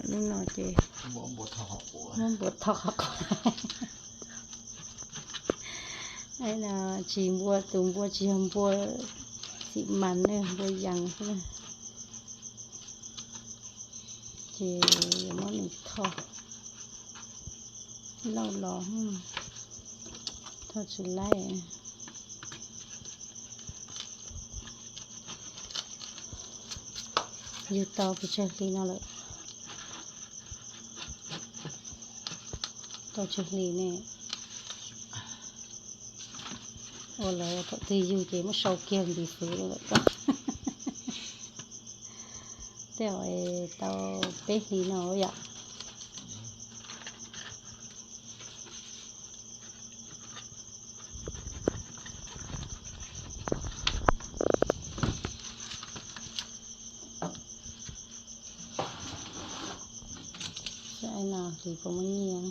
Lub no ces muab npua thoj qhov quav. Tsis npua, tus npua tsis yog npua xim mas ne, npua yees xwb. Ces yuav muab nws thoj lauj los, thoj tsis laib. Yug tau pes tsawg hli no lawm? Tau tsawg hli ne? Ua lawv thaum twg yug ces muab sau kiag npis fwv lawm ko. Tej zaum tau peb hli no yom. Saib no hli puas muaj nyiaj.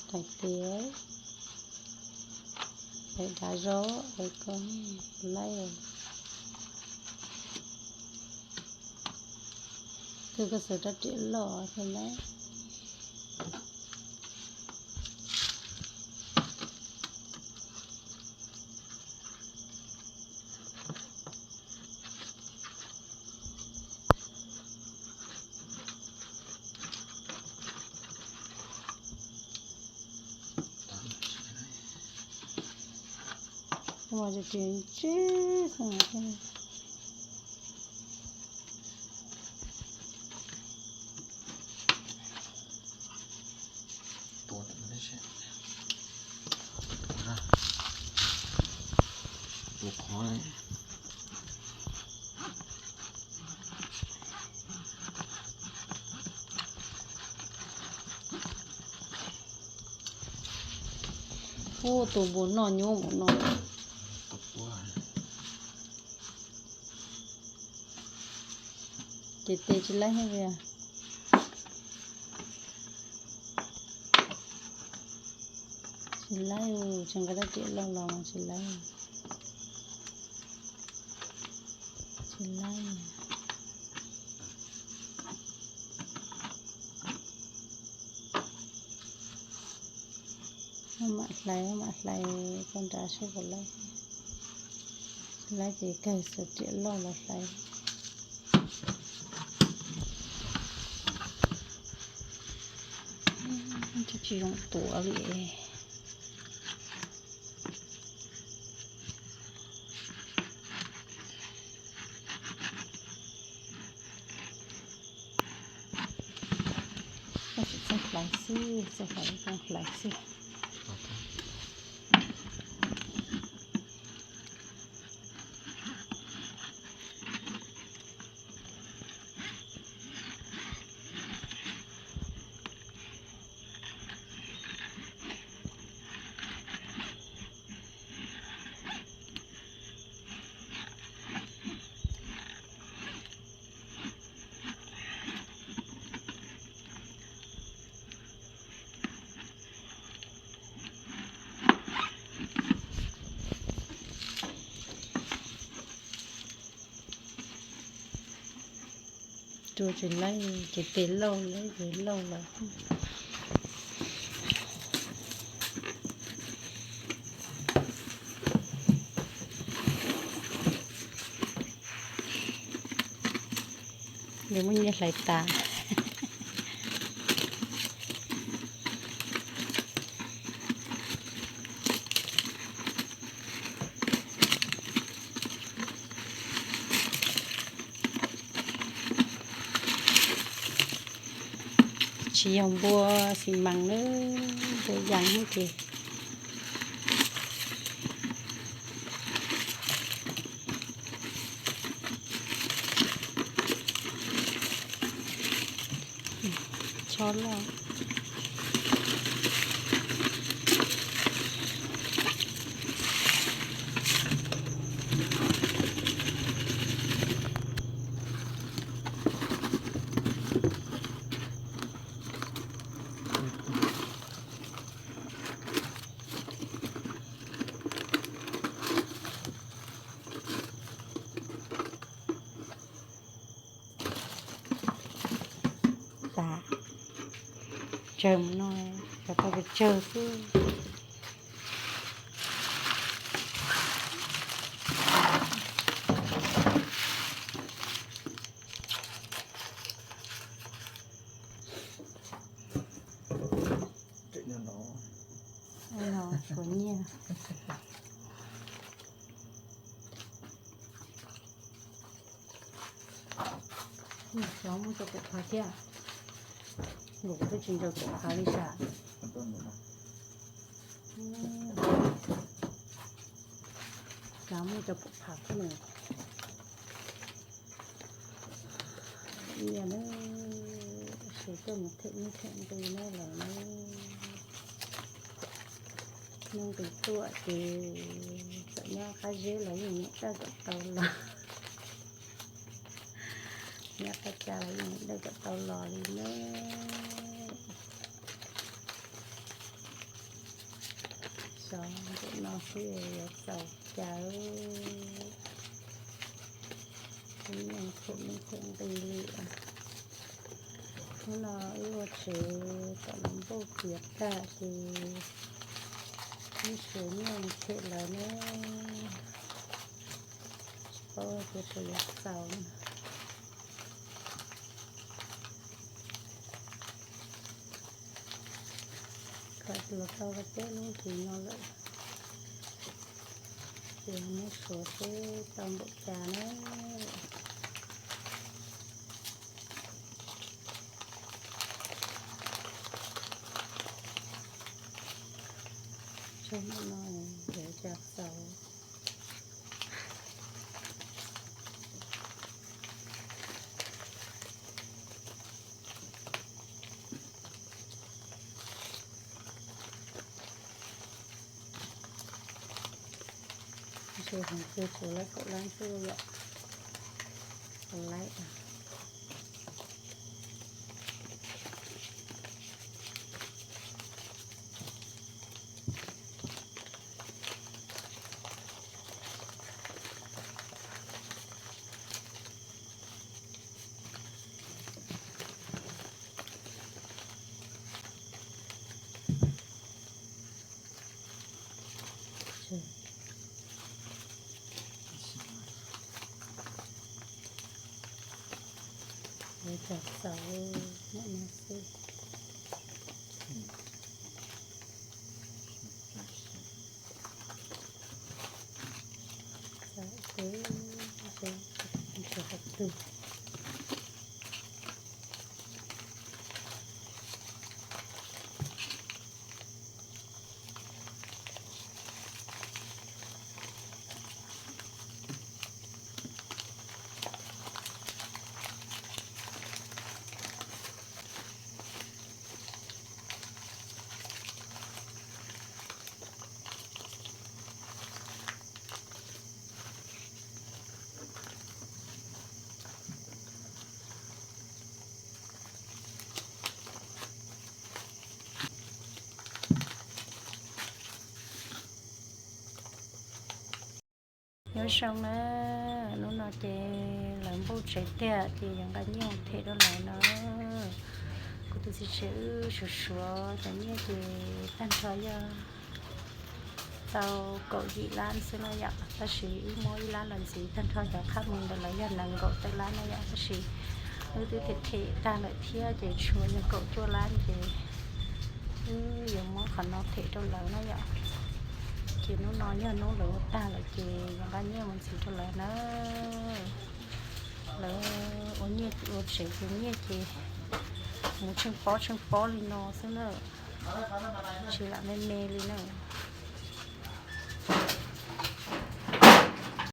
Daim tias, daim dav zog es koj laib. Twb koj xav rab riam loj thiab lawm. Ua tsis ntsib xwb. Tua qhov. Ub, tus npua noj nyuaj mus no. Ces tes tsis laib thiab. Tsis laib, tseem nqa rab riam loj los mas tsis laib. Tsis laib. Maj mam hlais, maj mam hlais koj nrad saib puas laib. Laib ces kawg xuas riam loj los hlais. Tsis zoo tuav li. Koj tsis txawj hlais xwb, txawj hlais, txawj hlais xwb. Tua tsis laib, ces tes lauj lawm, tes lauj lawm. Yuav muaj nyiaj hlais tas. Tsis yog npua xi mas na, npua yas ces. Tsho loj. Tsawg mus no, cov tau pes tsawg xwb. Tshuav nyiaj. Xyov muaj cov pum phav thiab, nkaus twb tsis ntsaws pum phav li sas. Xyov muaj cov pum phav thiab ne. Nyiaj na, sawv tuaj mus them nyiaj them nqi na lawm na. Hnub nqis tuaj ces txawm nyob qab zeb los yeej niam dawj kom tau los, nyob qab ca los yeej niam dawj kom tau los li na. Xyov npaum no xwb yuav txaus cas, yeej them nyiaj them nqi li. Hnub no wb ua tsev kom los npauj tiav tag ces wb sawv nyiaj mus them lawv na. Tsis paub tias puas yuav txaus. Khaws los tau peb lub hlis no lawm, ces muab suav seb tau npaum cas na. Tsawg no yuav cas txaus. Ntshe heev tiag tsuas lawv kaum lab xwb yom. Kaum lab. Yuav tsum txaus muaj no xwb. Txaus ces ntshe hauv twg. Nyob zoo na, hnub no ces lawv npauj tsev tiag ces yuav nqa nyiaj them rau lawv no. Kuv tus txiv tsev wb suav suav cov nyiaj ces tag nrho yog tau kaum yim lab xwb no yom, tab sis wb muab ib lab los ntxiv, tag nrho cov qhab mus ntawd lawv yog nees nkaum tawm lab no yom, tab sis wb twb them them tag lawm thiab ces tshuav yog kaum cuaj lab ces wb yuav muab qhov no them rau lawv no yom. Ces hnub no yog hnub lawv ua tag lawm ces yuav nqa nyiaj mus ntxiv rau lawv na. Lawv ua nyiaj ua tsev ces nyiaj ces mus tsheej pob tsheej pob li no xwb na, tsis lam me me li na.